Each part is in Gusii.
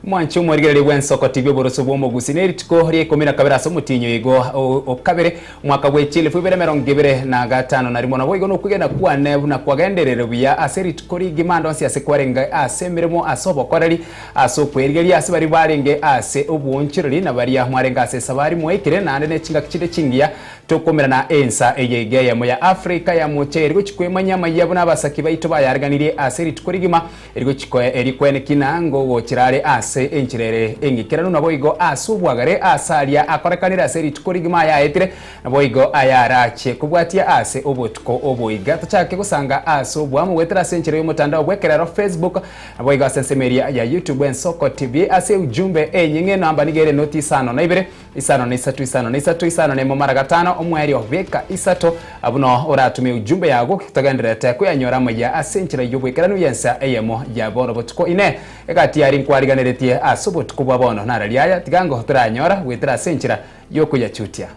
Mwanche omwarigereria bw'ensoko TV oboroso bw'omogusi ne rituko ria ikomi na kabere ase omotienyi oigo o kabere omwaka bwe chielfu ibere emerongo ebere na gatano na rimo. Naboigo nokwegena kwane buna kwagenderere buya ase rituko rigima ande onsi ase kwarenge ase emeremo ase obokoreri ase okwerigeria ase baria barenge ase obwoonchoreri na baria mwarenge ase esabari mwaikire naende ne chingaki chinde chingiya Tokomerana ensa eye iga eyemo ya Africa ya mocha eri gochi kwemanyia amayia buna abasaki baito bayareganirie ase rituko rigima eri gochi koe eri kwenekina ngogochera are ase enchera ere eng'ikeranu naboigo ase obwagare ase aria akorekanire ase rituko rigima ayaetire naboigo ayarachie kobwatia ase obotuko oboiga tochake gosanga ase oboamo goetera ase enchera yomotandao bwekerero Facebook naboigo ase ensemo eria ya YouTube Ensoko TV ase ujumbe enying'e enamba nigo ere noti isano na ibere Isano na isato, isano na isato, isano na emo mara gatano, omoerio beka isato, buna oratome ujumbe yago, togendererete koyanyora amaya ase enchera y'oboikeranu y'ensa eyemo ya bono botuko. Inee! Egati aria nkwariganeretie ase obotuko bwa bono nararia aya, tiga ngo torayanyora goetera ase enchera y'okoyachutia.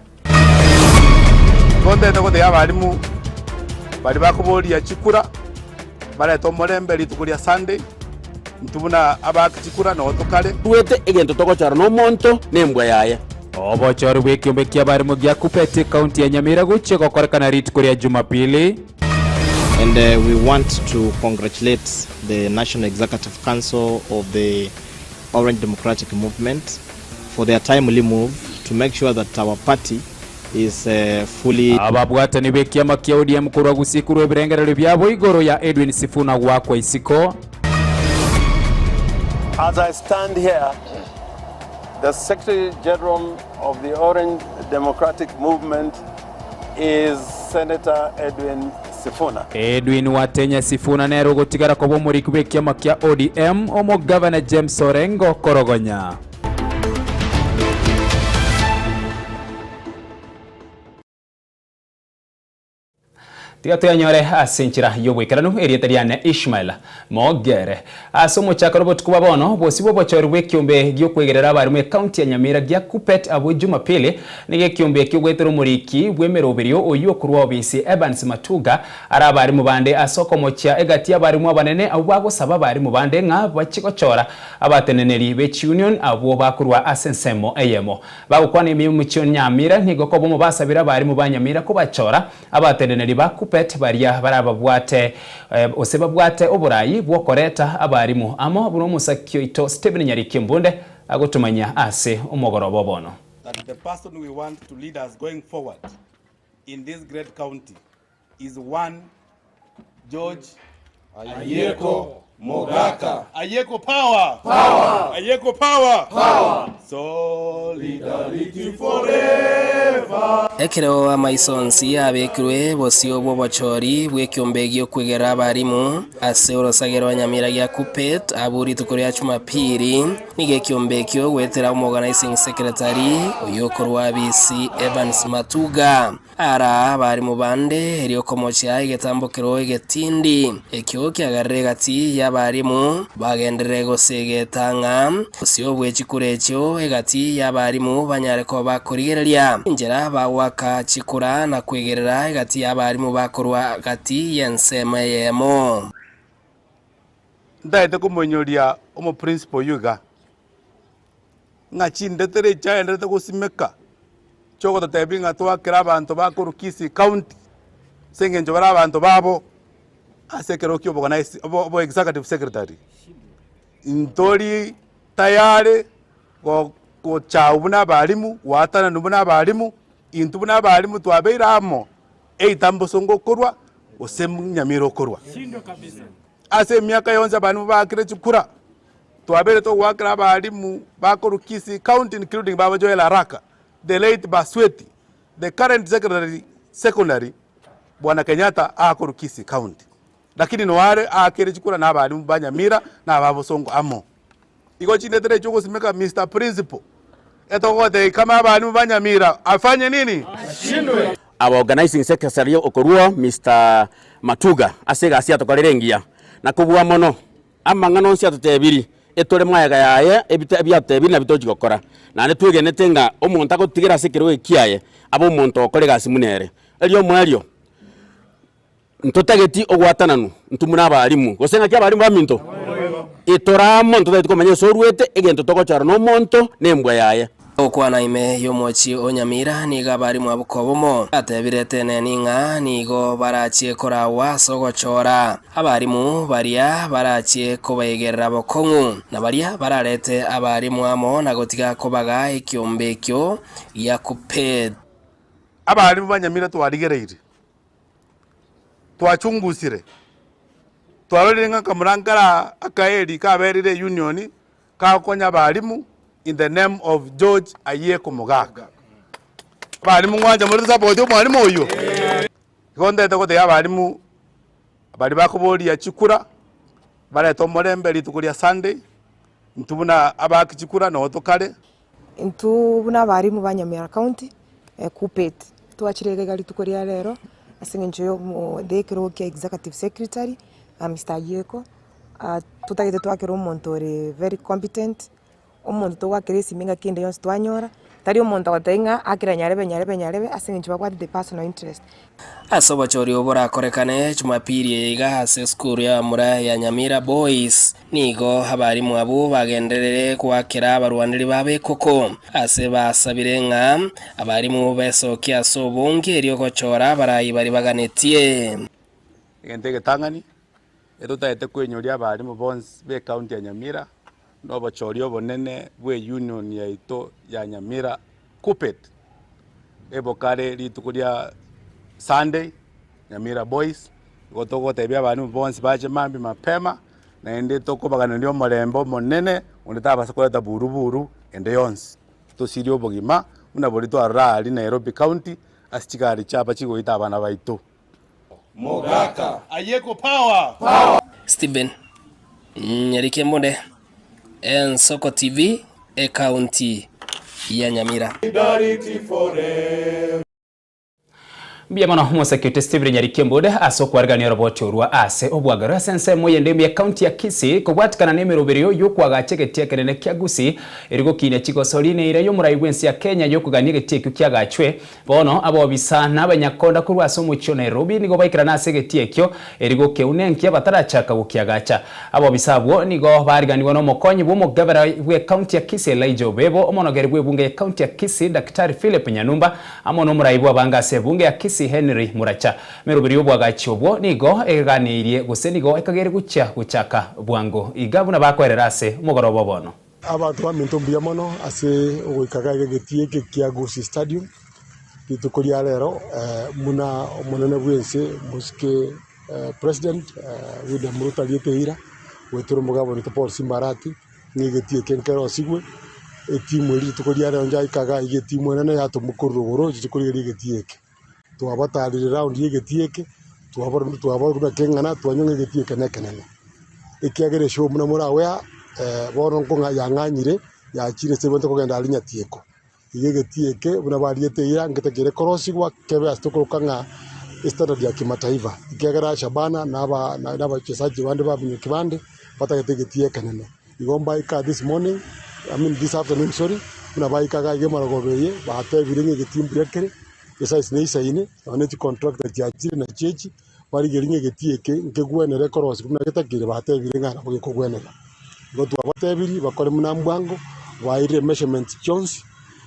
Igo ntagete gotebia abalimu baria bakoboria chikura, barete omorembe rituko ria Sunday. Intwe buna abaaki chikura nogo tokare. Twete egento togochora nomonto nembwa yaye. Obochori bw'ekiombe ki'abarimo gia Kuppet ekaunti ya Nyamira gochia gokorekana rituko ria Jumapili. And we want to congratulate the National Executive Council of the Orange Democratic Movement for their timely move to make sure that our party is fully. Ababwatani b'ekiama kia ODM korwa Gusii korwa ebirengererio biabo igoro ya Edwin Sifuna goakwa isiko. As I stand here, the Secretary General of the Orange Democratic Movement is Senator Edwin Sifuna. Edwin Watenya Sifuna nere ogotigara koba omoriki bw'ekiama kia ODM, Omogavana James Orengo korogonya. Tiga toyanyore ase enchera y'oboikeranu erieta riane Ishmael Mogere. Ase omochakano obotuko bwa bono, bosio bw'obochori bw'ekiombe gi'okwegerera abarimu ekaunti ya Nyamira gia Kuppet abwo Jumapili, nigo ekiombe ekio goetera omoriki bw'emeroberio oyio okorwa obisi Evans Matuga are abarimu bande ase okomochia egati y'abarimu abanene abwo bagosaba abarimu bande ng'a bachie gochora abateneneri be chiunion abwo bakorwa ase ensemo eyemo. Bagokwana ime y'omochie o Nyamira nigo koba omobasabire abarimu ba Nyamira kobachora abateneneri ba Kuppet baria barababwate gose babwate oborai bw'okoreta abarimu amo buna omosaki oito Stephen Nyariki Mbunde agotomanyia ase omogoroba o bono. That the person we want to lead us going forward in this great county is one George Ayeko Mogaka. Ayeko power! Power! Ayeko power! Power! Solidarity forever! Ekero amaiso onsi abekirwe bosio bw'obochori bw'ekiombe gi'okwegerera abarimu ase orosage rwa Nyamira gia Kuppet abwo rituko ria Jumapili, nigo ekiombe ekio goetera Omoorganising Secretary oyio okorwa abisi Evans Matuga. Ara abarimu bande, erio komochia egetambokero egetindi, ekio kiagerire egati y'abarimu bagenderere gosegeta ng'a bosio bwe chikura echio egati y'abarimu banyare koba bakorigereria enchera bagoaka chikura na kwegerera egati y'abarimu bakorwa gati y'ensemo eyemo. Ntagete komoinyoria omoprinciple oyio iga, ng'a chindetere echiagenderete gosimeka chiogototebia ng'a twakera abanto bakorwa Kisii County ase eng'encho bare abanto babo ase ekero kia oboganise obo obo executive secretary. Ntori tayari go gochagwa buna abalimu, goatananwa buna abalimu, intwe buna abalimu twabeire amo, either mbosongo okorwa gose nyamira okorwa. Ase emiaka yonsi abalimu baakire chikura. Twabeire togoakera abalimu ba korwa Kisii County including Baba Joel Araka, the late Basweti, the current secretary secondary Bwana Kenyatta akorwa Kisii County. Lakini noare aakere chikura na abalimu ba Nyamira na aba Bosongo amo. Igo chindetere echio ogosimeka Mister Principal etogotebia kama abalimu ba Nyamira afanye nini? Ashindwe. Our organizing secretary okorwa Mister Matuga ase egasi atokorire engiya na kobua mono. Amang'ana onsi atotebiri, etore magega yaye, ebite ebiatotebiri nabio tochi gokora. Naende twegenete ng'a omonto agotigera ase ekerogo eki kiaye, abe omonto ogokora egasi buna ere. Erio omoerio, ntotageti ogwatananwa intwe buna abalimu, gose ng'aki abalimu baminto? Itore amo ntotagete komanya ase oruete, egento togochora nomonto na embwa yaye. Gokwana ime y'omochie o Nyamira nigo abarimu abwo kobomo batebire Teneni ng'a nigo barachie koragwa ase ogochora abarimu baria barachie kobaigerera bokong'u, na baria bararete abarimu amo na gotiga kobaga ekiombe ekio gia Kupet. Abarimu ba Nyamira twarigereire, twachungusire, twarorire ng'a kamura nkara akaeri kaberire eunion Kagokonya abalimu in the name of George Ayieko Mogaka. Abalimu ngwancha more support omwalimu oywo? Igo ntagete gotebia abalimu baria bakoboria chikura barete omorembe rituko ria Sunday, intwe buna abaaki chikura noo tokare. Intwe buna abalimu ba Nyamira County, KUPPET, twachire iga iga rituko ria rero ase eng'encho ya omo the ekerogo kia executive secretary, Mister Ayieko. Totagete twakera omonto ore very competent, omonto togoakera esimi engaki ende yonsi twanyora, tari omonto ogotebia ng'a akera nyarebe nyarebe nyarebe ase eng'encho babwate the personal interest. Ase obochori obo borakorekane Jumapili eye iga ase esukuru y'abamura ya Nyamira Boys, nigo abarimu abwo bagenderere goakera abarwaneri babo ekoko, ase basabire ng'a abarimu besokie ase obonge erio gochora abarai baria baganetie. Egento egetang'ani Etotagete koinyoria abalimu bonsi b'ecounty ya Nyamira na obochori obonene bw'eunion yaito ya Nyamira KUPPET ebokare rituko ria Sunday Nyamira Boys igo togotebia abalimu bonsi bache mambia mapema naende tokobaganeria omorembe omonene onde tabasa koreta buruburu ende yonsi tosirie obogima buna boria twarora aria Nairobi county ase chigari chiaba chigoita abana baito. Mogaka. Ayeko power. Power. Stephen Nyarikembonde, Ensoko TV, Ekaunti ya Nyamira. Solidarity forever. Mbuya mono Omosecurity Stephen Nyarikembode ase okwarigania oroboti orwo ase obwagaro ase ensemo eyende ime y'ecounty ya Kisii kobwatikana nemeroberio y'okwagacha egetii ekenene kia Gusii eri gokinia chigosori neira y'omorai bw'ense ya Kenya y'okogania egetii ekio kiagachwe Bono abobisa na abanyakonda korwa ase omochie o Nairobi nigo baikerana ase egetii ekio, erio gokeuna enkia batarachaka gokiagacha. Abobisa abwo nigo baariganigwe nomokonyi bw'omogabera bw'ecounty ya Kisii Elijah Obebo, omonogeri bw'ebunge y'ecounty ya Kisii Daktari Philip Nyanumba, amo nomorai bw'abange ase ebunge ya Kisii Henry Muracha. Emeroberi y'obwagachi obwo nigo eganeirie gose nigo ekageire gochia gochaka bwango iga buna bakoerera ase omogoroba o bono. Abanto baminto mbuya mono ase ogoika iga egetii eke kia Gusii Stadium rituko ria rero buna omonene bw'ense omosike president William Ruto ariete eira goetera omogabana oito Paul Simba Arati ng'a egetii eke nkerosigwe, etimu eria rituko ria rero njaika iga iga etimu enene yatomwa korwa rogoro echiche korigereria egetii eke. Twabatarire round y'egetii eke, twabora twabora buna keng'ana twanywa ng'a egetii eke nekenene. Ekiagera eshow buna more aware bono nkong'a yang'anyire yachire ase ebwenerete kogenda aria nyatieko. Iga egetii eke buna bariete eira ngete kere korosigwa kebe ase tokoroka ng'a estandard ya kimataifa ekiagera Shabana na aba na abachesaji bande ba minyoki bande batagete egetii ekenene. Igo mbaika this morning, I mean this afternoon sorry, buna baika iga iga emerogoba eye batebire ng'a egetii mbuya kere, esize neisaine, nonye ne chicontractor chiachire nachio echi, barigerie ng'a egetii eke nkegwenere korosia buna getakeire batebire ng'a nabo gekogwenera. Igo twabatebirie bakore buna mbwango, bairire measurements chionsi,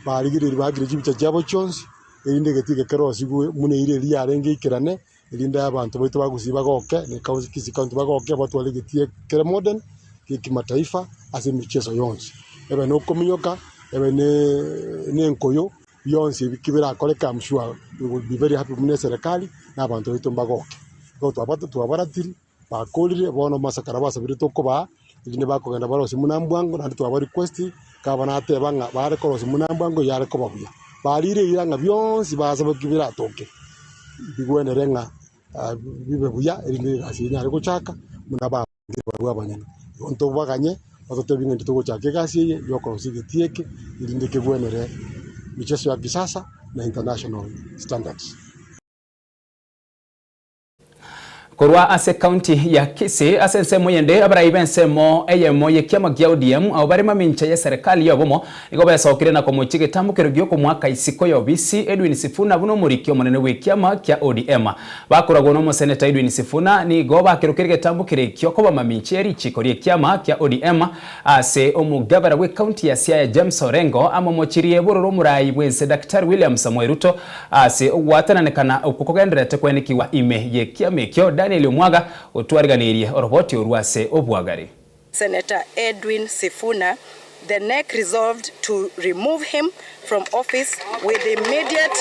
barigereiri baakire chibicha chiabo chionsi, erinde egetii eke kerosigwe buna eira eria yarenge eikerane, erinde abanto baito ba Gusii bagoke, na ekaunti Kisii County bagoke, batware egetii kere modern, gia kimataifa ase emicheso yonsi. Ebe na okominyoka, ebe na enkoyo, bionsi ebi ki birakoreke am sure we will be very happy buna eserekari, na abanto baito mbagoke. Igo twabate twabaratiri, bakorire, bono amasakara basabire tokobaa, erinde bakogenda barosie buna mbwango, naende twaba request, gavana ateba ng'a bare korosia buna mbwango yare koba buya. Barire eira ng'a bionsi basaba ki biratoke, bigwenere ng'a bibe buya erinde egasi enyare gochaka buna ba. Barabwo abanyene. Igo ntobaganye batotebie ng'a intwe togochaka egasi eye ya okorosia egetii eke, erinde kegwenere micheso ya kisasa na international standards. Korwa ase county ya Kisii ase ensemo eyende, abarai b'ensemo eyemo y'ekiama gia ODM abwo bare mamincha y'eserekari y'obomo nigo besokire na komochia egetambokero gi'okomoaka isiko y'obisi Edwin Sifuna buna omoriki omonene bw'ekiama kia ODM. Bakoragwa n'omoseneta Edwin Sifuna nigo bakerokire egetambokero ekio koba mamincha ye richiko ri'ekiama kia ODM ase omogabera bw'ecounty ya Siaya James Orengo amomochirie bororo omorai bw'ense Daktari William Samoei Ruto Ase ogwatananekana okwo kogendererete kwenekigwa ime y'ekiama ekio, Danieli omwaga otwariganirie oroboti orwo ase obwagare. Senator Edwin Sifuna, the NEC resolved to remove him from office with immediate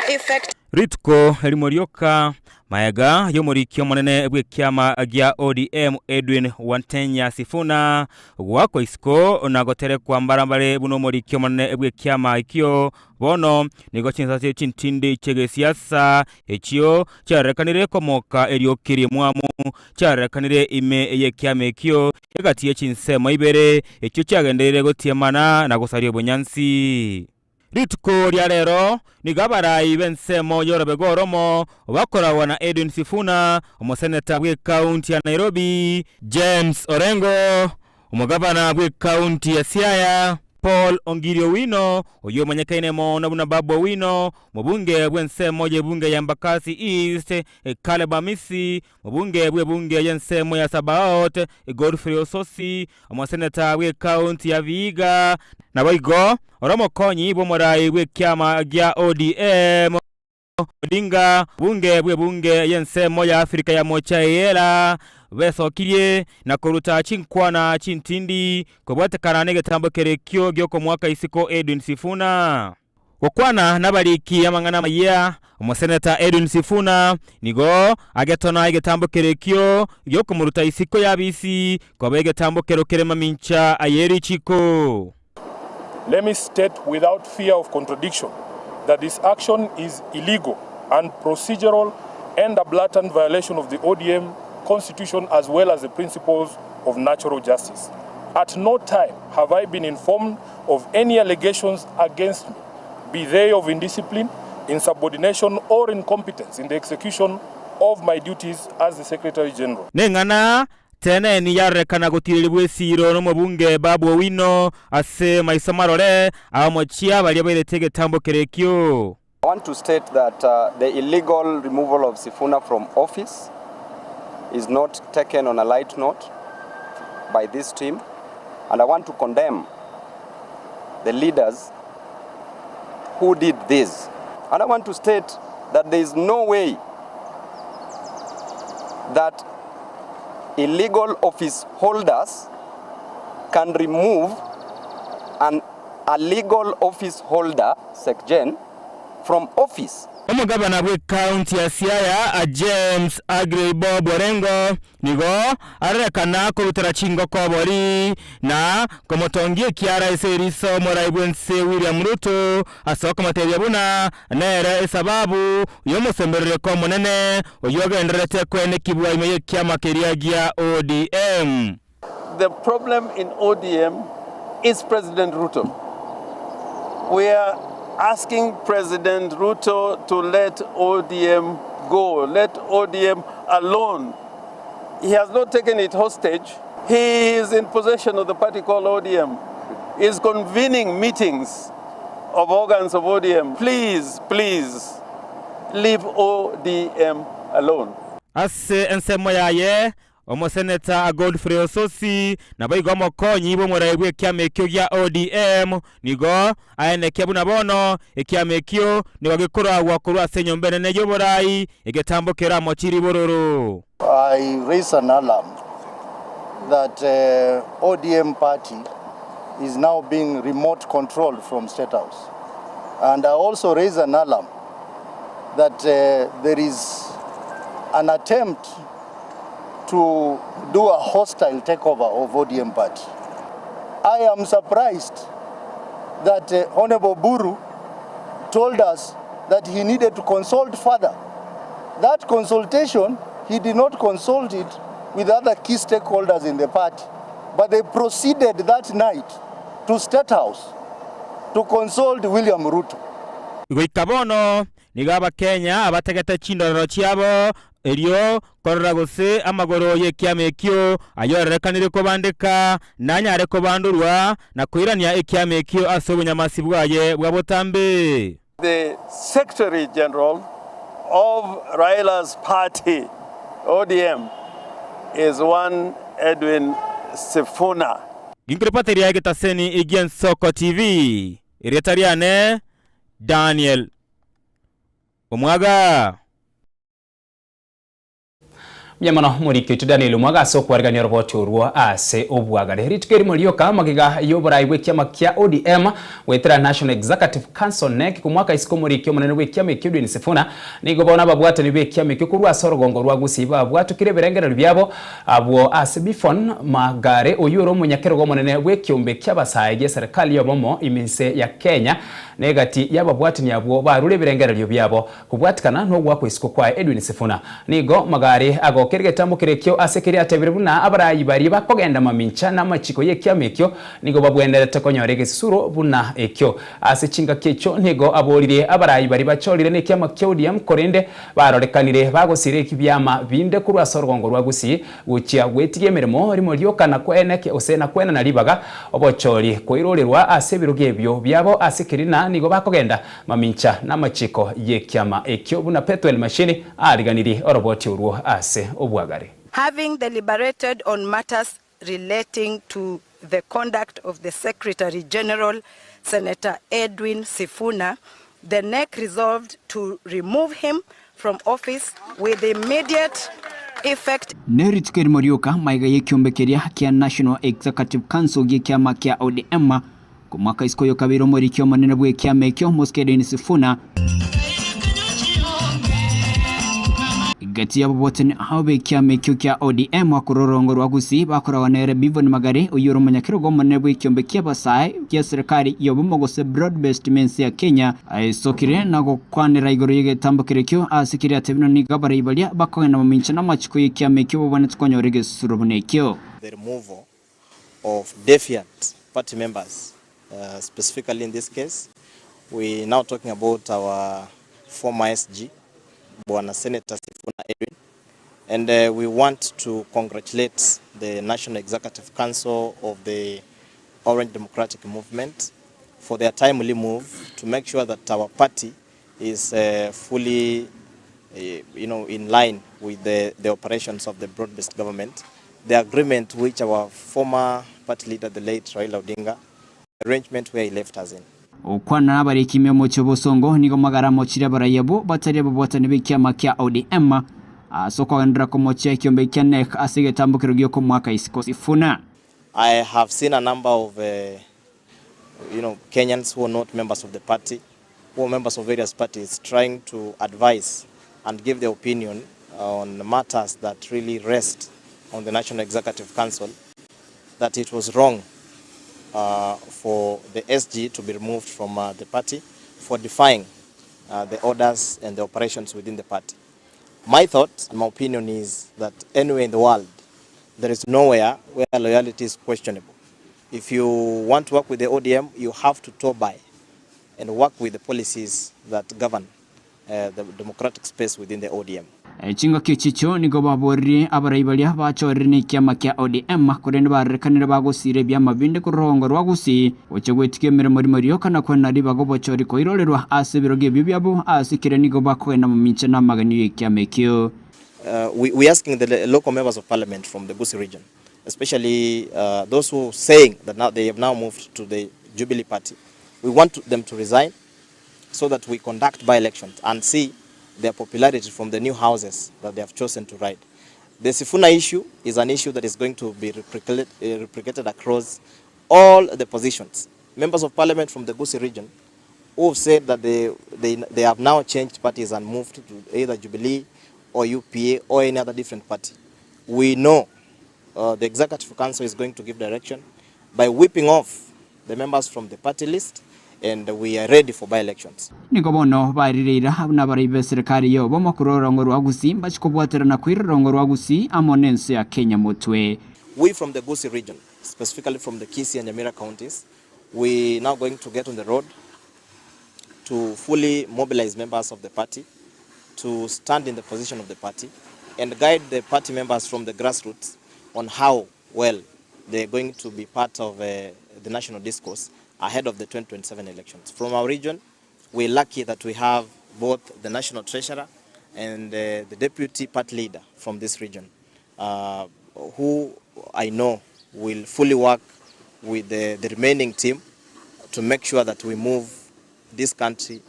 effect. Rituko erimo rioka Magega y'omoriki omonene bw'ekiama gia ODM Edwin Wantenya Sifuna goakwa isiko na goterekwa mbarambare buna omoriki omonene bw'ekiama ekio, bono nigo chinsase chintindi chi'egesiasa echio chiarorekanire komoka erioki rimwamu chiarorekanire ime y'ekiama ekio egati ye chinsemo ibere echio chiagendereire gotiemana na gosaria obonyansi. Rituko ria rero nigo abarai b'ensemo y'orobego oromo bakoragwa na Edwin Sifuna, omoseneta bw'ekaunti ya Nairobi, James Orengo, omogavana bw'ekaunti ya Siaya, Paul Ongiri Owino, oyio omanyekaine mono buna Babu Owino, omobunge bw'ensemo y'ebunge ya Embakasi East, Caleb Amisi, omobunge bw'ebunge y'ensemo ya Sabaot, Godfrey Osotsi, omoseneta bw'ekaunti ya Vihiga, Naboigo ore omokonyi bw'omorai bw'ekiama gia ODM, Odinga, bunge bw'ebunge y'ensemo ya Afrika ya Mocha Eyela, besokirie na koruta chinkwana chintindi kobwatekana negetambo kerekio gi'okomoaka isiko Edwin Sifuna. Gokwana nabariki amang'ana amayia, Omoseneta Edwin Sifuna nigo agetona egetambo kerekio gi'okomoruta isiko y'abisi koba egetambo kero kere mamincha aye richiko. Let me state without fear of contradiction that this action is illegal and procedural and a blatant violation of the ODM constitution as well as the principles of natural justice. At no time have I been informed of any allegations against me, be they of indiscipline, insubordination or incompetence in the execution of my duties as the Secretary General. Neng'ana Teneni yarorekana gotiirerigwa esiiro nomobunge Babu Owino ase maiso marore abamochia baria bairete egetambo kerekio. I want to state that the illegal removal of Sifuna from office is not taken on a light note by this team and I want to condemn the leaders who did this. And I want to state that there is no way that illegal office holders can remove an illegal office holder, SecGen, from office. Omogabana bw'ekaunti ya Siaya, James Aggrey Bob Orengo, nigo arorekana korutera chingoko obori na komotongia ekiara ase eriso omorai bw'ense William Ruto ase okomotebia buna nere esababu y'omosemberereko omonene oyio ogendererete kwenekibwa ime y'ekiama keria gia ODM. The problem in ODM is President Ruto. We are asking President Ruto to let ODM go, let ODM alone. He has not taken it hostage. He is in possession of the party called ODM. He is convening meetings of organs of ODM. Please, please, leave ODM alone. Ase ensemo yaye, Omoseneta Godfrey Osotsi naboigo omokonyi bw'omorai bw'ekiama ekio gia ODM nigo aenekia buna bono ekiama ekio nigo gekoragwa korwa ase enyomba enene y'oborai egetambo keramochie ribororo. I raise an alarm that ODM party is now being remote controlled from State House. And I also raise an alarm that there is an attempt to do a hostile takeover of ODM party. I am surprised that Honorable Buru told us that he needed to consult further. That consultation, he did not consult it with other key stakeholders in the party, but they proceeded that night to State House to consult William Ruto. Goika bono nigo Abakenya abategete chindorero chiabo. Erio korora gose amagoro y'ekiama ekio ayorerekanire kobandeka, nanyare kobandorwa na koirania ekiama ekio ase obonyamasi bwaye bwa botambe. The Secretary General of Raila's party, ODM, is one Edwin Sifuna. Ginkorepateria egetaseni gi'Ensoko TV, erieta riane Daniel Omwaga. Mbuya mono moriki oito Daniel Omwaga ase okwarigania oroboti orwo ase obwagare. Rituko erimo rioka magega y'oborai bw'ekiama kia ODM goetera National Executive Council NEC komwaka isiko omoriki omonene bw'ekiama ekio Edwin Sifuna nigo bono ababwatani b'ekiama ekio korwa ase orogongo rwa Gusii babwatokire ebirengererio biabo abwo ase Bifon Magare oyio ore omonyakerogo omonene bw'ekiombe ki'abasae gi'eserekari y'obomo ime inse ya Kenya Na egati y'ababwatani abwo barure ebirengererio biabo kobwatikana nogoakwa isiko kwaye Edwin Sifuna. Nigo Magari agokera egetambo kerekio ase keria atebire buna abarayi baria bakogenda mamincha namachiko y'ekiama ekio nigo babwenerete konyora egesusuro buna ekio. Ase chingaki echio nigo aboririe abarayi baria bachorire nekiama kia ODM korende barorekanire bagosira ebiama binde korwa ase orogongo rwa Gusii Gochia gwetigia emeremo rimo rioka na kweneke gose na kwenana ribaga obochori koirorerwa ase ebirogo ebio biabo ase kerina nigo bakogenda mamincha namachiko y'ekiama ekio buna Pethuel Mashini aariganirie oroboti orwo ase obwagare. Having deliberated on matters relating to the conduct of the Secretary General, Senator Edwin Sifuna, the NEC resolved to remove him from office with immediate effect. Ne rituko erimo rioka magega y'ekiombe keria kia National Executive Council gi'ekiama kia ODM komwaka isiko oyokabeire omoriki omonene bw'ekiama ekio Mosike Edwin Sifuna. Gati y'ababwatani ao b'ekiama ekio kia ODM korwa orogongo rwa Gusii bakoragwa nere Beaven Magare oyio ore omonyakerogo omonene bw'ekiombe ki'abasae kia serikali y'obomo gose Broad Based m'ense ya Kenya aesokire na gokwanera igoro y'egetambo kerekio ase keria atebire nigo abarai baria bakogenda mamincha namachiko y'ekiama ekio babwenerete konyora egesusuro buna ekio. The removal of defiant party members specifically in this case we now talking about our former SG Bwana Senator Sifuna Edwin and we want to congratulate the National Executive Council of the Orange Democratic Movement for their timely move to make sure that our party is fully you know, in line with the, the operations of the broad-based government. The agreement which our former party leader, the late Raila Odinga, arrangement where he left us in. Gokwana nabariki ime omochie o bosongo nigo magara amochire abarai abwo batari ababwatani b'ekiama kia ODM ase okogenderera komochia ekiombe kia NEC ase egetambokero gi'okomoaka isiko Sifuna. I have seen a number of you know, Kenyans who are not members of the party, who are members of various parties, trying to advise and give their opinion on matters that really rest on the National Executive Council, that it was wrong for the SG to be removed from the party for defying the orders and the operations within the party. My thought and my opinion is that anywhere in the world, there is nowhere where loyalty is questionable. If you want to work with the ODM, you have to toe by and work with the policies that govern the democratic space within the ODM. Chingaki echichio nigo baboririe abarai baria bachorire nekiama kia ODM korende barorekanire bagosira ebiama binde korwa rogongo rwa Gusii gochia gwetiga emeremo rimo rioka na kwenena ribaga obochori koirorerwa ase ebirogo ebio biabo ase keria nigo bakogenda momincha namagenio yekiama ekio. We asking the local members of parliament from the Gusii region especially those who saying that now they have now moved to the Jubilee party we want them to resign so that we conduct by-elections and see their popularity from the new houses that they have chosen to ride. The Sifuna issue is an issue that is going to be replicated across all the positions. Members of parliament from the Gusii region who have said that they have now changed parties and moved to either Jubilee or UPA or any other different party. We know the Executive Council is going to give direction by whipping off the members from the party list and we are ready for by-elections. Nigo bono baerire eira buna abarai b'eserekari y'obomo korwa orogongo rwa Gusii mbachie kobwaterana koira orogongo rwa Gusii amo n'ense ya Kenya motwe. We from the Gusii region, specifically from the Kisii and Nyamira counties, we now going to get on the road to fully mobilize members of the party to stand in the position of the party. and guide the party members from the grassroots on how well they are going to be part of the national discourse ahead of the 2027 elections. From our region, we're lucky that we have both the national treasurer and the deputy party leader from this region, who I know will fully work with the remaining team to make sure that we move this country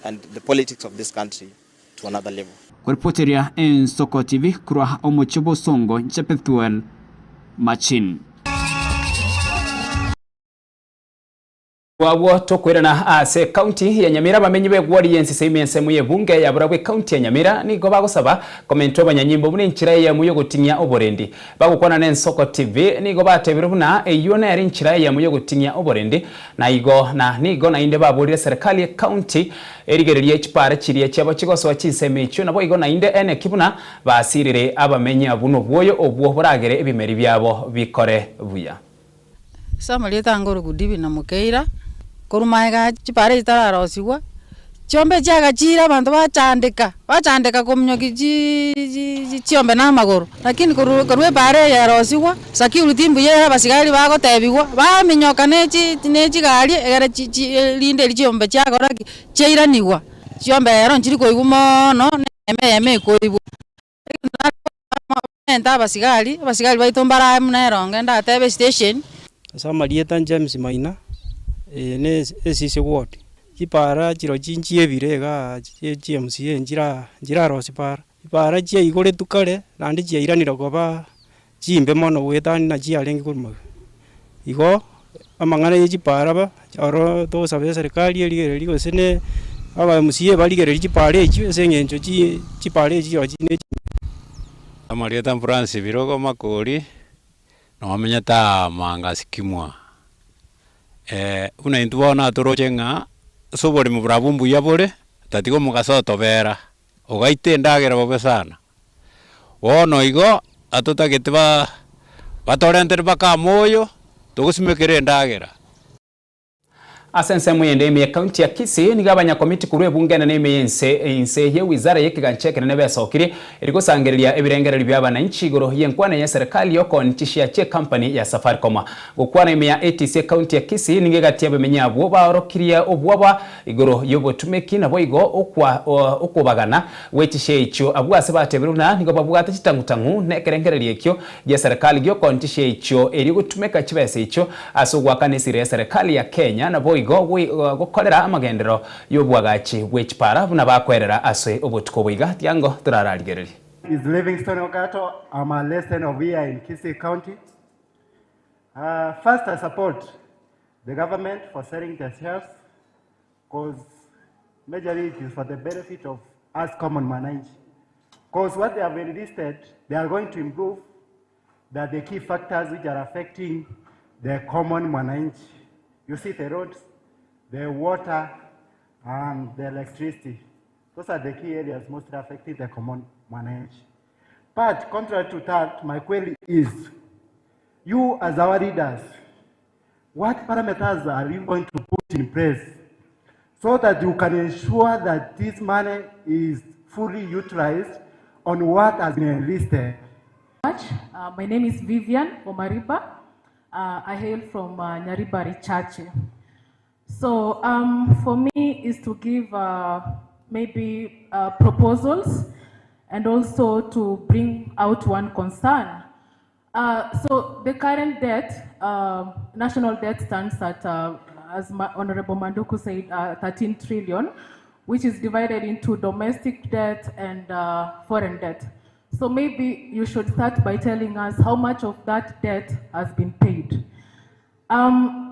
and the politics of this country to another level. Koripoteria Ensoko TV korwa omochie bosongo inche Pethuel Machin. Abwo tokoirana ase ekaunti ya Nyamira abamenyi b'egwori y'ensese ime ensemo y'ebunge ya barabwo ekaunti ya Nyamira nigo bagosaba komentwa abanyanyimbo buna enchera eyemo y'ogoting'ia oborendi. Bagokwana n'Ensoko TV nigo batebire buna eyio nere enchera eyemo y'ogoting'ia oborendi na igo na nigo naende baborire serikali y'ekaunti erigererie chipara chiria chiabo chigosoa chinsemo echio naboigo naende eneki buna basirire abamenyi abwo nobwoyo obwo boragere ebimeri biabo bikore buya. Ase amarieta ange ore Goodevin Mokeira, korwa magega chipara echi chitararosigwa, chiombe chiagachire abanto bachandeka, bachandeka kominyokia chiiii chiombe na amagoro, lakini korwa korwa epara eye yarosigwa, security mbuya ere abasigari bagotebiwa, baminyoka na echi na echigari egere chi chi rinde erio chiombe chiakora ki, chiairaniwa, chiombe ero nchiri koigwa moono, na eyemo eyemo ekoigwa. Mente abasigari, abasigari baito mbarae buna eronge ndatebe estation. Ase amarieta James Maina, eye ne esisi ward, chipara chirochio nchiebire igaa chie chi MCA nchira nchirarosia para, chipara chiaigoretwe kare naende chiairanire koba chimbe mono goetania na chiarenge korwa magega. Igo amang'ana ya chipara ba, oro togosaba eserikari erigererie gose ne aba MCA barigererie chipara echio ase eng'encho chi chipara echio chirochio ne chimbe. Amarieta Francis Birogo Makori, nomenyete aa Manga Sikimwa. Buna intwe bono natoroche ng'a ase oboremo borabwo mbuya bore, tatiga omogaso otobera, ogaita endagera bobe sana. Bono igo, atotagete ba batorentere mpaka amoyo, togosimekera endagera. Ase ensemo eyende ime y'Ekaunti ya Kisii, nigo abanyakomiti korwa ebunge enene ime y'ense inse ye wizara y'ekegancha ekenene besokirie eri gosangereria ebirengererio bia abananchi igoro y'enkwana y'eserekali y'okooni chishare chi'ecompany ya Safaricom. Gokwana ime ya ATC ekaunti ya Kisii nigo egati y'abemenyi abwo baorokirie obwoba igoro y'obotumeki naboigo okwa okobagana gwe chishare echio abwo ase batebire buna nigo babwate chitang'utang'u nekerengererio ekio gi'eserekali gi'okooni chishare echio erio gotumeka chibesa echio Ase ogoakana esira ya serikali ya Kenya naboigo gokorera amagenderero y'oboagachi bwe chipara buna bakwerera ase obotuko obo iga tiango torararigererie. Is Livingstone Ogato. I'm a resident of here in Kisii County. First, I support the government for selling the shares because majorly it is for the benefit of us common mwananchi. Because what they have enlisted, they are going to improve that the key factors which are affecting the common mwananchi. You see the roads, the water, and the electricity. Those are the key areas mostly affecting the common mwananchi. But contrary to that, my query is, you as our leaders, what parameters are you going to put in place so that you can ensure that this money is fully utilized on what has been enlisted? Much. My name is Vivian Omariba. I hail from Nyaribari Chache. So for me is to give maybe proposals and also to bring out one concern. So the current debt, national debt stands at, as Honorable Manduku said, 13 trillion, which is divided into domestic debt and foreign debt. So maybe you should start by telling us how much of that debt has been paid.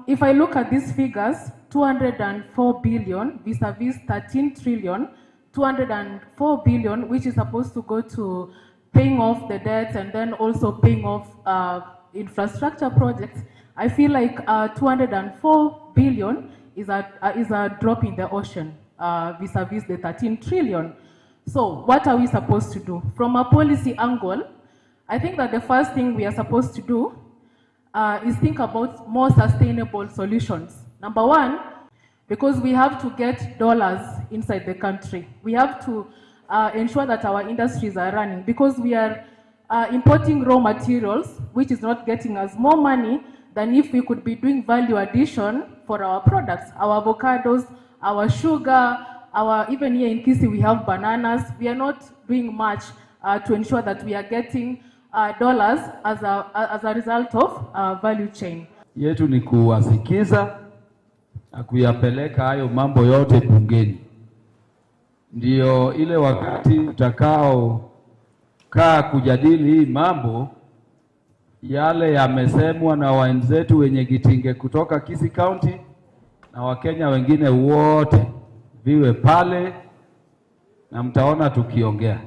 If I look at these figures, 204 billion vis-a-vis 13 trillion, 204 billion, which is supposed to go to paying off the debts and then also paying off infrastructure projects, I feel like 204 billion is a drop in the ocean vis-a-vis the 13 trillion. So what are we supposed to do? From a policy angle, I think that the first thing we are supposed to do is think about more sustainable solutions. Number one, because we have to get dollars inside the country. We have to uh, ensure that our industries are running because we are uh, importing raw materials, which is not getting us more money than if we could be doing value addition for our products, our avocados, our sugar, our even here in Kisii we have bananas. We are not doing much uh, to ensure that we are getting uh, dollars as a, as a result of uh, value chain. Yetu ni kuwasikiza na kuyapeleka hayo mambo yote bungeni, ndiyo ile wakati utakao kaa kujadili hii mambo yale yamesemwa na wenzetu wenye Gitinge kutoka Kisii County na Wakenya wengine wote viwe pale na mtaona tukiongea.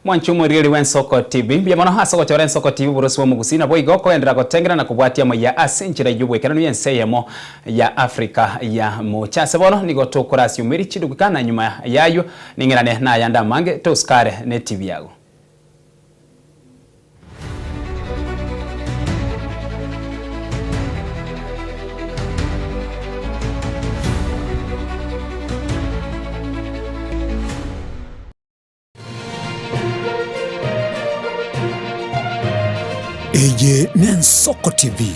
Mwanchi omorieri bwa Ensoko TV mbuya mono ase ogochora Ensoko TV borosi bwa omogusii nabo igo okogenderera gotengera na kobwatia amaiya ase enchera eywo obwekeranu ya ense eyemo ya Africa ya mocha. Ase bono nigo tokorasiumeri chiduka na nyuma yaywo ning'erane nayande amange tosikare ne TV yago. Eye n'Ensoko TV,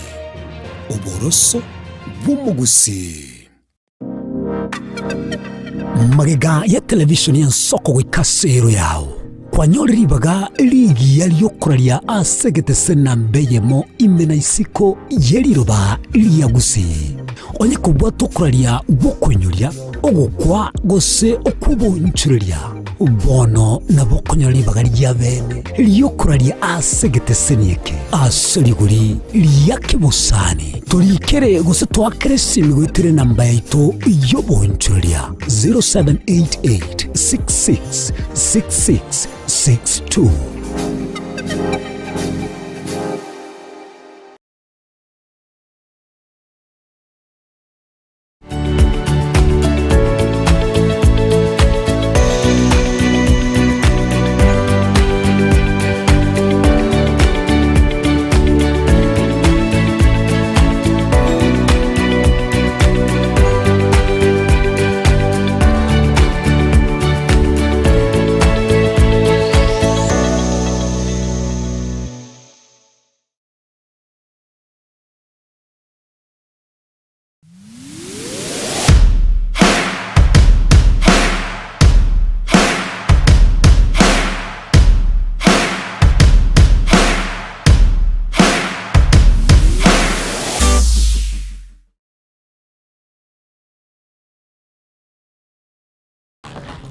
oboroso bw'omogusii. Magega ya television y'Ensoko goika ase ero yao, kwanyorire ribaga rigiya ri'okoraria ase egetese namba eyemo ime na isiko ye riroba ria Gusii. Onye kobwata okoraria gw'okoinyoria, ogokwa gose okw'obonchoreria, bono nabo okonyora ribaga ri'abeene ri'okoraria ase egeteseni eke ase rigori ria kebosani. Torikere gose toakere esimi goetera enamba yaito y'obonchoreria 0788 66 66 62.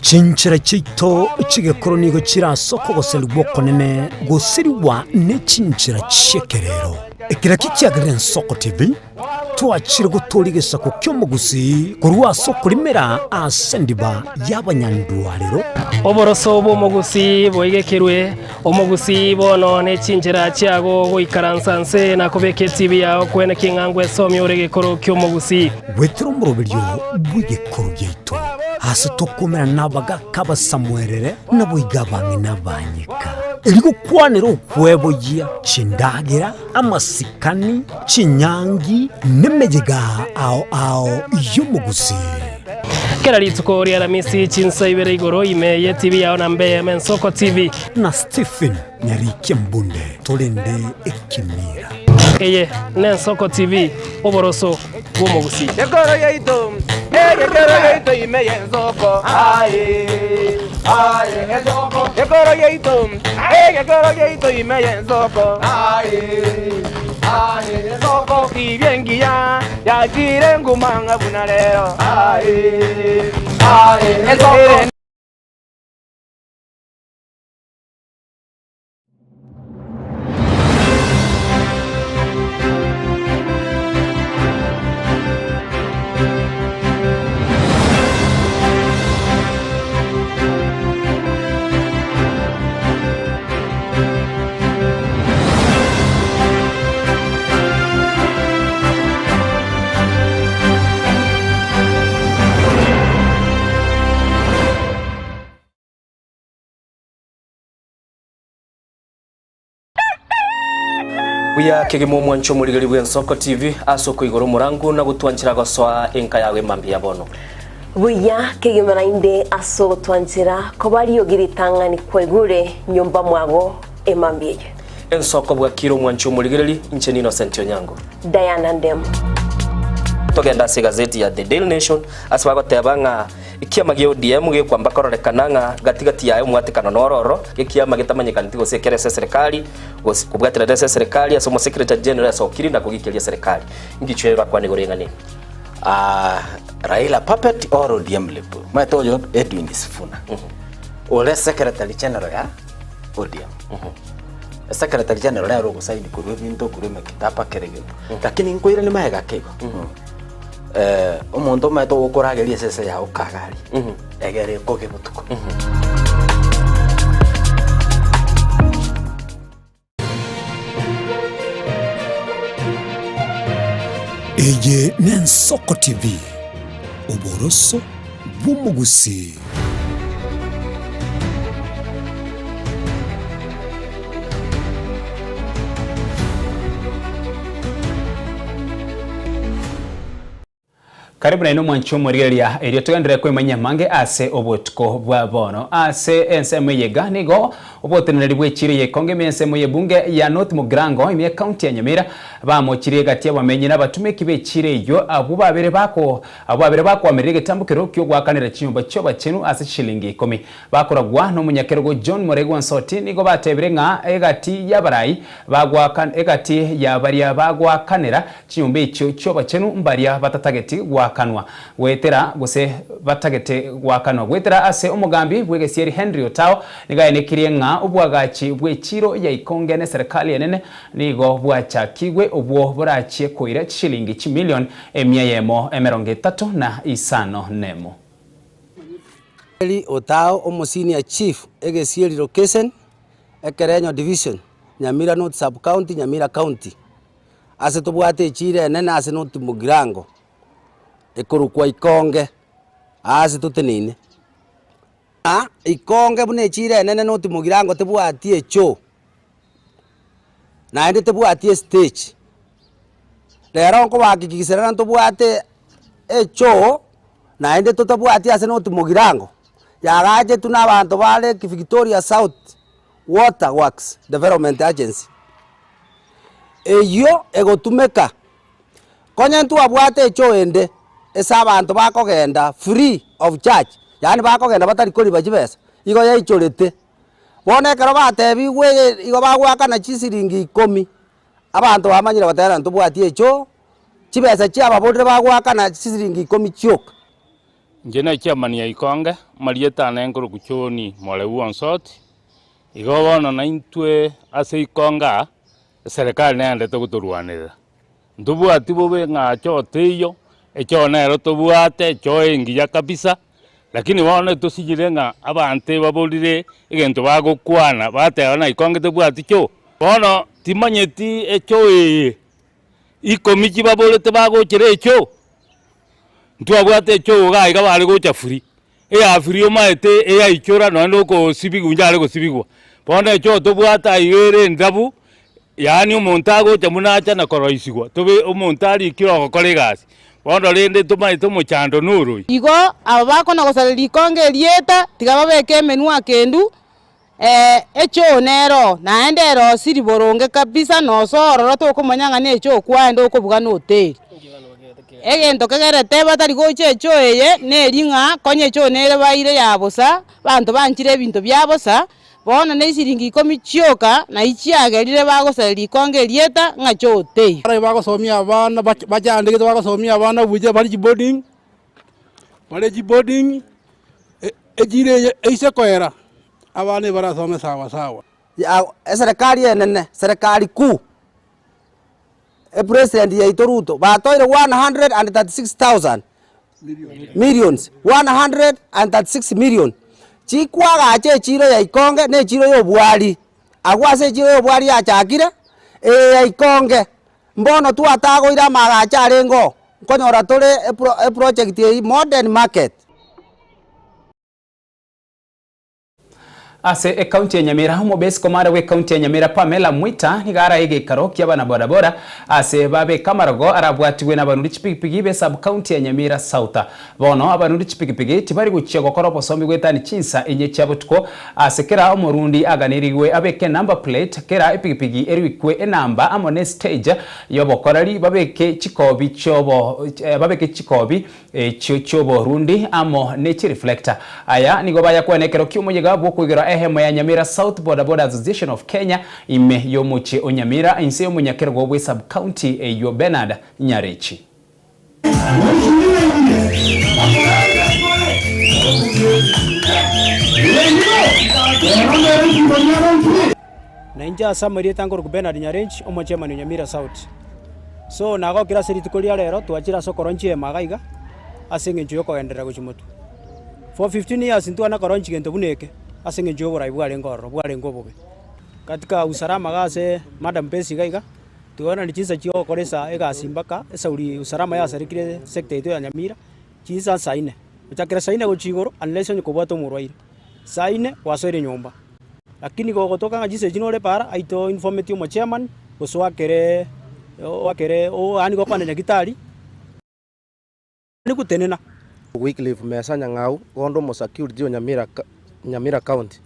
Chinchera chiaito chi'egekoro nigo chire ase okogoserigwa okonene gosirigwa ne chinchera chi'ekerero. Ekero kichiagerire Ensoko TV, twachire gotooria egesaku ki'omogusii korwa ase okorimera ase endiba y'abanyandwarero. Oboroso bw'omogusii boigekerwe, omogusii bono ne chinchera chiago goikaransa nse na kobeka etibi yao kwene king'a ngwesomia ore egekoro ki'omogusii. Goetera omoroberio bw'egekoro giaito, Aase tokomerana nabagaaka abasamuerere, naboigo abang'ina abanyeka. Erio gokwanera okweboyia chindagera, amasikani, chinyangi, nemeyega ao ao y'omogusii. Kera rituko ria Aramisi chinsa ibere igoro ime ye TV yao na mbe Ensoko TV. Na Stephen Nyarikia Mbunde torende ekemira. Eye n'Ensoko TV, oboroso bw'omogusii. Ekoro yaito, egekero yaito ime y'ensoko, aye, aye, ensoko. Ekoro yaito, egekero yaito ime y'ensoko, aye, aye, ensoko. Tibia engiya yachire nguma ng'a buna rero, aye, aye, ensoko. Buya kegima omwancho omorigeri bw'Ensoko TV ase okoigora omorango na gotwanchera gosoa enka yago emambia ya bono. Buya kegima naende ase ogotwanchera koba riogi ritang'ani kwaigure nyomba mwago emambia eye. Ensoko bwakire omwanchi omorigereri, inche n'Innocent Onyango. Diana Ndemo. Togende ase egazeti ya The Daily Nation ase bagoteba ng'a ekiama gia ODM gekwamba kororekana ng'a gati gati yaye omwatekano noro ororo, ekiama getamanyekaneti gose ekere ase eserekari gose kobwaterana ase eserekari ase omosecretary general asokire na kogikeria eserekari. Ngichwe orakwane igoro y'eng'ana eye. Ah, Raila puppet or ODM lip. Omanyete oyo Edwin Sifuna. Ore secretary general ya ODM. Secretary general nere ogosaini korwa ebinto korwa emekitaba kera egento. Lakini nkoirania magega ake igo. Eh, omonto omanyete ogokorageria esese yago kagari. Egere ekoge botuko. Eye n'Ensoko TV, oboroso bw'omogusii. Karibu nainwe omwanchi omorigereria, erio togenderere kwemanyia amange ase obotuko bwa bono. Ase ensemo eye iga nigo oboteneneri bw'echiiro y'ekonge ime ensemo y'ebunge ya North Mugirango ime y'ecounty ya Nyamira bamochirie egati y'abamenyi na abatumeki b'echiiro eyio abwo babere bako abwo babere bakoamerera egetambokero ki'ogoakanera chinyomba chi'obachenu ase chishilingi ikomi. Bakoragwa nomonyakerogo John Moregwa Nsoti nigo batebire ng'a egati y'abarai bagoaka egati ya baria bagoakanera Chinyomba echio chi'obachenu mbaria batatageti goakanwa goetera gose batagete goakanwa goetera ase omogambi bw'egesieri Henry Otao nigo aenekirie ng'a obwagachi bw'echiiro ya Ikonge n'eserekari enene nigo bwachakigwe obwo borachie koira chishilingi chimilion emia eyemo 35 nemo. Henry Otao Omosenior Chief Egesieri Location, Ekerenyo Division, Nyamira North Sub-County, Nyamira County. Ase tobwate echiira enene ase noti mogirango, ekorokwa ikonge, aase toteneine. Na ikonge buna echiira enene noti mogirango tebwati echoo, naende tebwati estage. Rero nkobahakikisera ntobwate echoo, naende totabwati ase noti mogirango, yagachetwe na abanto ba Lake Victoria South Water Works Development Agency. Eyio egotumeka, konya ntwabwate echoo ende ase abanto bakogenda free of charge, yaani bakogenda batari koriba chibesa, igo yaichorete. Bono ekero batebigwe igo bagoakana chisiringi ikomi, abanto bamanyire goteba ng'a ntobwati echoo, chibesa chiababorire bagoakana chisiringi ikomi chioka. Inche ne chairman ya Ikonge, amarieta ane nkorokwa John Moreu Onsoti. Igo bono naintwe ase ikongo aa, eserekari neyendete gotorwanerera. Ntobwati bobe ng'a choo teiyo, echoo nero tobwate, echoo engiya kabisa, lakini bono etosinyire ng'a abanto ebaborire egento bagokwana, bateba ng'a ikongo tebwati choo. Bono timanyeti echoo eye, ikomi chibaborete bagochera echoo, ntwabwate echoo iga iga bare gocha free. Eyafiri omaete eyaichora nonya nokosibigwa inche are gosibigwa. Bono echoo tobwate aiga ere endabu, yaani omonto agocha buna acha na koroisigwa, tobe omonto arikire ogokora egasi. Bono rende tomaete omochando noroi. Igo aba bakona gosaria rikongo erieta, tiga babeke emenwa akendu, echoo nero, naende erosiri boronge kabisa, nosoa ororo tokomanya ng'a nechoo kwaenda okobuga na hoteli. Egento kegerete batari gocha echoo eye, neri ng'a konya echoo nere baire ya bosa, abanto banchire ebinto bia bosa, bono ne chisiringi ikomi chioka, nayi chiagerire bagosaria rikongo erieta ng'a choo teiyo. Baria bagosomia abana bachandegete bagosomia abana buya bare chiboarding, bare chiboarding. Echira eye eise koera, abana ebarasome sawa sawa. Eserekari enene, serikali kuu, epresident yaito Ruto batoire 136,000 millions, 136 million, chikwagacha echiro ya Ikonge na echiro ya obwari, agwo ase echiro ya obwari yachakire, eye ya Ikonge, mbono twatagoire amaagacho arenge oo, nkonyora tore eproject eywo modern market. Ase ekaunti ya Nyamira, omobesi komanda bw'ekaunti ya Nyamira Pamela Mwita nigo arae egeikaro kia abanabodaboda ase babeke amarogo arabwatigwe nabanuri chipigipigi be sub-county ya Nyamira South. Bono abanuri chipigipigi tibari gochia gokora obosombi goetania chinsa inye chia botuko ase kera omorundi aganerigwe abeke enumber plate kera epigipigi erikwe enamba amo ne stage yobokoreri babeke chikobi chiobo babeke chikobi echio chi'oborundi amo ne chireflector. Aya nigo bayakwana ekero ki'omoyega bw'okoigerwa ehema ya Nyamira South Boda Boda Association of Kenya ime y'omochie o Nyamira inse y'omonyakerogo bwe sub-county eyio Bernard Nyarechi. Na inche ase amarieta nkorokwa Bernard Nyarenchi, omochairman o Nyamira South. So nagokire ase rituko ria rero twachire ase okoronchia ema iga iga, ase eng'encho ya okogenderera gochia motwe. For 15 years ntwana koronchia gento buna eke, ase eng'encho ya oborai bwarenge ororo, bwarenge obobe. Katika usalama iga ase Madam Base iga iga, twaenani chinsa chia ogokora esa egasi mpaka esauri usalama yasarekire sector yaito ya Nyamira, chinsa saa nne. Gochakera saa nne gochia igoro unless onye kobwate omorwaire, saa nne gwasoire nyomba. Lakini gogotoka ng'a chinsa echi nore para, aito informeti omochairman, gose oakere oakere yaani gokwana nyagetari, gotenena. Wycliffe Mesa Nyang'au, bondo omosecurity o Nyamira Nyamira County.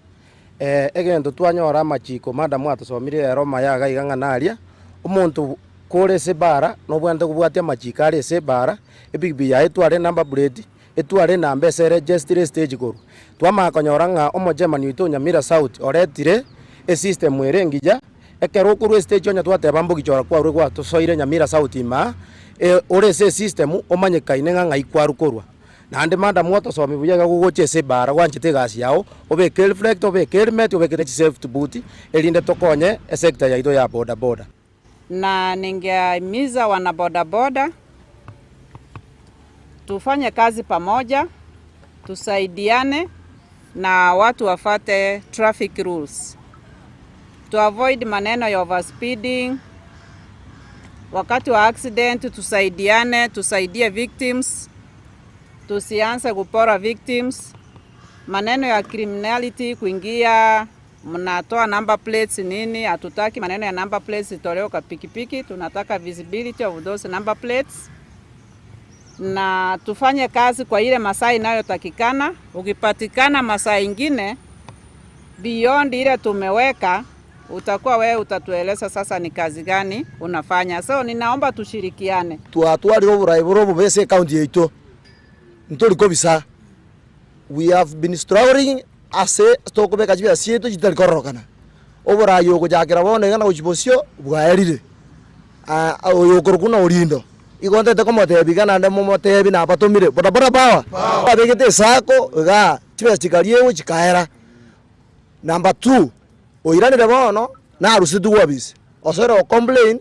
Egento twanyora amachiko madam atosomire ero maya iga iga ng'a naria, omonto kore ase ebara nobwenerete kobwatia amachiko are ase ebara, epikipiki yaye etware enumber plate, etware enamba ase eregistire estage korwa. Twamanya konyora ng'a omochairman oito o Nyamira South oretire esystem ere engiya, ekero okorwa estage onye twateba mbogichora kwarure gwatosoire Nyamira South ime aa, ore ase esystem omanyekaine ng'a ng'ai kwarwa korwa. Naende madam otosomi buya iga gogocha ase ebara gwanchete egasi yao, obeke reflector, obeke helmet, obeke ne chisafety boot, erinde tokonye esector yaito ya bodaboda. Na ningehimiza wanabodaboda tufanye kazi pamoja, tusaidiane na watu wafate traffic rules. To avoid maneno ya overspeeding. Wakati wa accident tusaidiane, tusaidie victims, tusianze kupora victims. Maneno ya criminality kuingia, mnatoa number plates nini, hatutaki maneno ya number plates itolewe kwa pikipiki, tunataka visibility of those number plates. Na tufanye kazi kwa ile masaa inayotakikana. Ukipatikana masaa ingine beyond ile tumeweka, utakuwa wewe utatueleza sasa ni kazi gani unafanya. So ninaomba tushirikiane. Twatwarire oborai bore obobe ase ecounty yaito, ntori kobisa, we have been struggling ase tokobeka chibesa chiaito chitari kororokana. Oborai ogochakera bono iga na gochia bosio bwaerire, oyo okorokwa na Orindo, igo ntete komotebia iga naende momotebi nabatomire, bodaboda power, babegete esacco igaa, chibesa chikariegwa chikaera. Number two, oiranire bono narusetigwe obisi, osoire go complain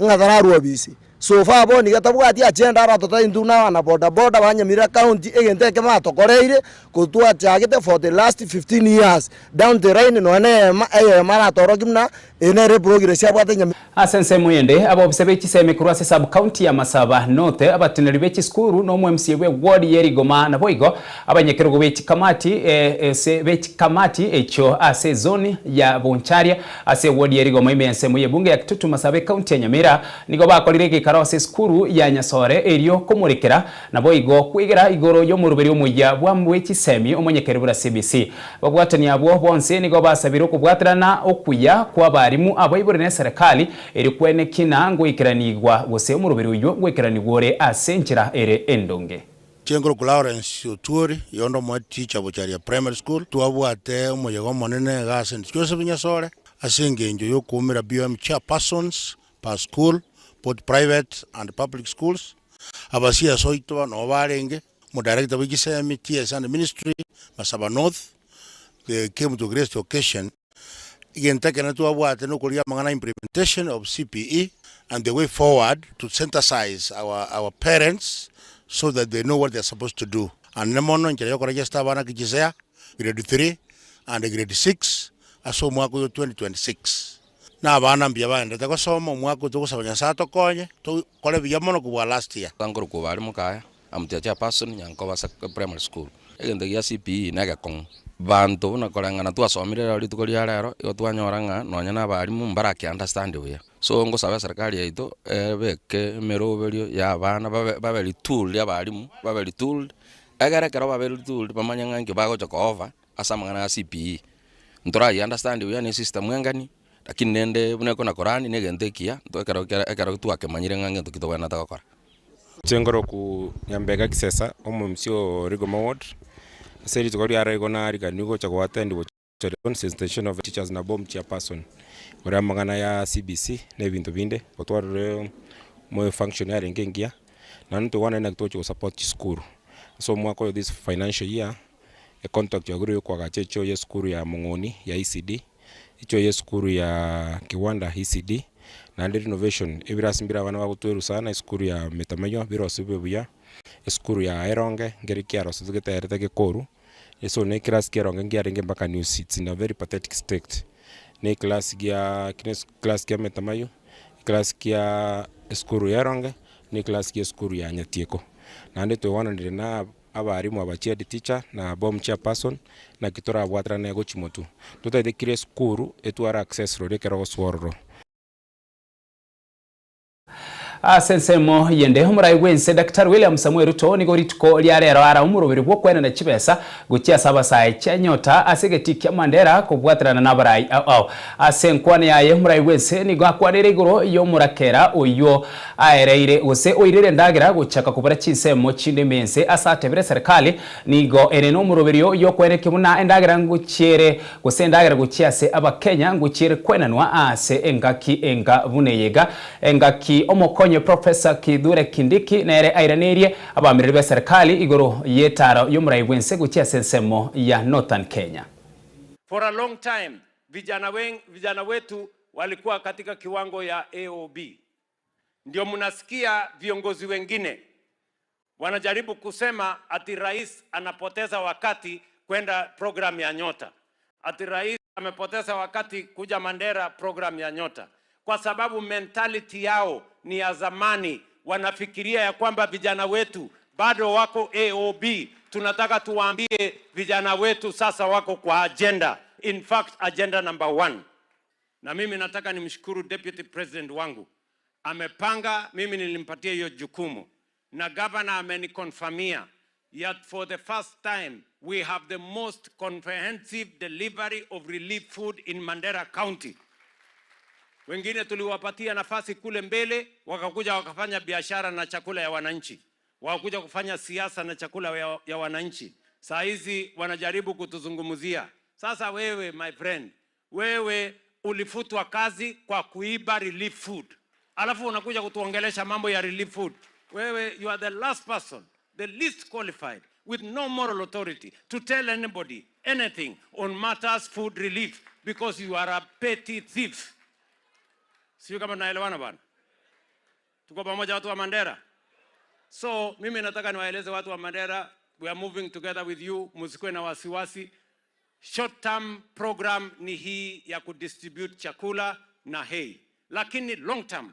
ng'a tararwa obisi. So far bono iga tabwati agenda aratotebia intwe buna abana boda boda ba Nyamira county egento eke batokoreire korwa twachagete for the last 15 years down the line nonya na eyemo eyemo aratorokie buna eye nere eprogress abwate Nyamira. Ase ensemo ende, abobisa be chisemi korwa ase sub-county ya Masaba North, abateneneri be chisukuru na omo-MCA bwe ward ye Rigoma naboigo abanyakerogo be chikamati ase be chikamati echio ase ezone ya Boncharia ase eward ye Rigoma ime y'ensemo y'ebunge ya Kitutu Masaba ecounty ya Nyamira nigo bakorire egeikaro ase esukuru ya Nyasore erio komorekera naboigo kwegera igoro y'omoroberi omoyia bwa bwe chisemi omonyekeri buna CBC. Babwatani abwo bonsi nigo basabire okobwaterana okuya kw'abarimu abaibore n'eserekari, erio kwenekina ngoikeranigwa gose omoroberi oyio ngoikeranigwa ore ase enchera ere endonge. Chinkuru Lawrence Otuori, oyonde omoe teacher Bocharia Primary School, twabwate omoyega omonene iga ase St Joseph Nyasore ase engencho yokoumera BOM chairpersons per school, both private and public schools, aba CS oito nabo barenge, Omodirector bwe chisemi, TS and Ministry, Masaba North, they came to grace the occasion. Egento ekenene twabwate nokorigia amang'ana implementation of CPE and the way forward to sensitize our, our parents so that they know what they are supposed to do. And ne mono enchera yokoregister abana kichisea grade 3 and grade 6 ase omwaka oyo 2026. Na abana mbuya baendete gosoma omwaka oyo togosaba Nyasaye atokonye tokore buya mono kobua last year. Nkorokwa bare mokaya. Amutia chairperson Nyankoba Primary School. Egento gia CPE negekong'u. Banto buna koreng'ana twasomire rero rituko ria rero, igo twanyora ng'a nonye na abalimu mbarake understand buya. So ngosaba eserikari yaito ebeke emeroberio ya abana babe babe retooled abalimu babe retooled, egere ekero babeire retooled bamanye ng'a inki bagocha ko offer ase amang'ana ya CPE. Ntorai understand buya na esystem engani, lakini rende buna ekona korani na egento ekiya, nto ekero kere ekero twakemanyire ng'a ngento ki tobwenerete gokora. Inche nkoroku Nyambega Kisesa, omomc o Rigoma Ward, ase rituko ria rero igo nariganiwe gocha go attend gocha sensitization of teachers na BOM chairperson, igoro y'amang'ana ya CBC na ebinto binde, gotwarire moyo function yarenge engiya, naende tokwana naki togocha go support chisukuru. Ase omwaka oyo this financial year, econtract yagure yokoagacha echoo ya esukuru ya Mong'oni ya ECD, Echoo y'esukuru ya Kiwanda ECD, naende renovation, ebirasi mbire abana bagotwerwa sana, esukuru ya Metamaywa birosiwe buya, esukuru ya Eronge nkeri kiarosetwe geterete gekoru, so na eclass kia Eronge nkiarenge mpaka new seats in a very pathetic state, na eclass gia class kia Metamaywa, eclass kia esukuru ya Eronge, na eclass kia esukuru ya Nyatieko. Naende twewananire na. Abarimu aba chihead teacher na BOM chairperson naki torabwaterane gochia motwe. Totaete kira esukuru etware access roria ekero ogosoa ororo. Ase ensemo yende, omorai bw'ense Daktari William Samoei Ruto nigo rituko ria rero ara omoroberi bw'okoenana chibesa gochia ase abasae chianyota ase egetii kia Mandera kobwaterana nabarai ao ao. Ase enkwana yaye omorai bw'ense nigo akwanire igoro y'omorakera oyio Aereire gose oirire endagera gochaka kobora chinsemo chinde ime ense ase atebire serikali nigo ere nomoroberio yokoenekia buna endagera ngochiere gose endagera gochia ase abakenya ngochiere kwenanwa ase engaki enga buna eye iga. Engaki omokonyi Professor Kithure Kindiki nere airaneirie abamereri be serikali igoro yetaro yomorai bwense gochia ase ensemo ya Northern Kenya. For a long time vijana vijana wetu walikuwa katika kiwango ya AOB. Ndio mnasikia viongozi wengine wanajaribu kusema ati rais anapoteza wakati kwenda program ya Nyota, ati rais amepoteza wakati kuja Mandera program ya Nyota, kwa sababu mentality yao ni ya zamani. Wanafikiria ya kwamba vijana wetu bado wako AOB. Tunataka tuwaambie vijana wetu sasa wako kwa agenda, in fact agenda number one. Na mimi nataka nimshukuru deputy president wangu, amepanga, mimi nilimpatia hiyo jukumu na governor amenikonfirmia yet for the first time we have the most comprehensive delivery of relief food in Mandera County. Wengine tuliwapatia nafasi kule mbele, wakakuja wakafanya biashara na chakula ya wananchi, wakakuja kufanya siasa na chakula ya, ya wananchi. Saa hizi wanajaribu kutuzungumzia. Sasa wewe my friend, wewe ulifutwa kazi kwa kuiba relief food, alafu unakuja kutuongelesha mambo ya relief food. Wewe you are the last person, the least qualified with no moral authority to tell anybody anything on matters food relief because you are a petty thief. Sio kama tunaelewana bwana? Tuko pamoja watu wa Mandera? So mimi nataka niwaeleze watu wa Mandera, we are moving together with you, msikuwe na wasiwasi. Short term program ni hii ya kudistribute chakula na hay, lakini long term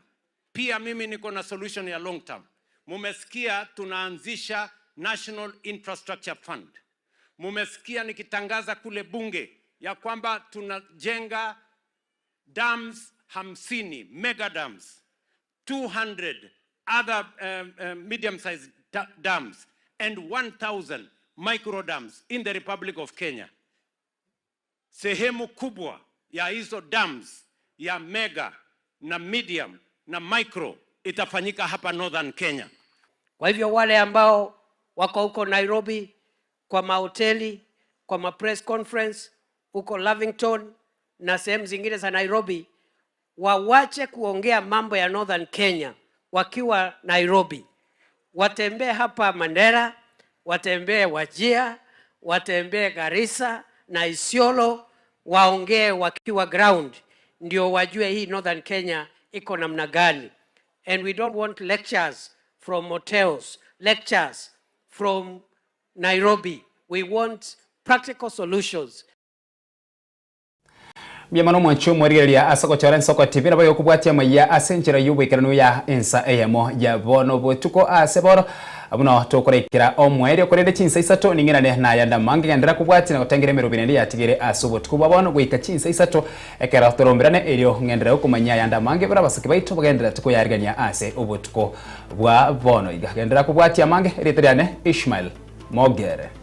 pia mimi niko na solution ya long term. Mumesikia tunaanzisha National Infrastructure Fund. Mumesikia nikitangaza kule bunge ya kwamba tunajenga dams 50 mega dams 200 other medium sized dams and 1000 micro dams in the Republic of Kenya. Sehemu kubwa ya hizo dams ya mega na medium na micro itafanyika hapa Northern Kenya. Kwa hivyo wale ambao wako huko Nairobi kwa mahoteli, kwa ma press conference huko Lavington na sehemu zingine za Nairobi, wawache kuongea mambo ya Northern Kenya wakiwa Nairobi. Watembee hapa Mandera, watembee Wajir, watembee Garissa na Isiolo, waongee wakiwa ground, ndio wajue hii Northern Kenya iko namna gani. And we don't want lectures from hotels, lectures from Nairobi. We want practical solutions. Mbuya mono omwanchi omwarigereria ase ogochora ensoko TV nabo yokobwatia amaiya ase enchera y'oboikeranu ya ensa eyemo ya bono botuko ase bono. Buna tokoraikera omoerio korende chinsa isato ning'irane nayande amange genderera kobwatia na gotengera emeroberi ende yatigire ase obotuko bwa bono goika chinsa isato ekero toromberane erio ng'enderere gokomanyia ayande amange buna abasake baito bagendererete koyarigania ase obotuko bwa bono iga. Genderera kobwatia amange erieta riane Ishmael Mogere.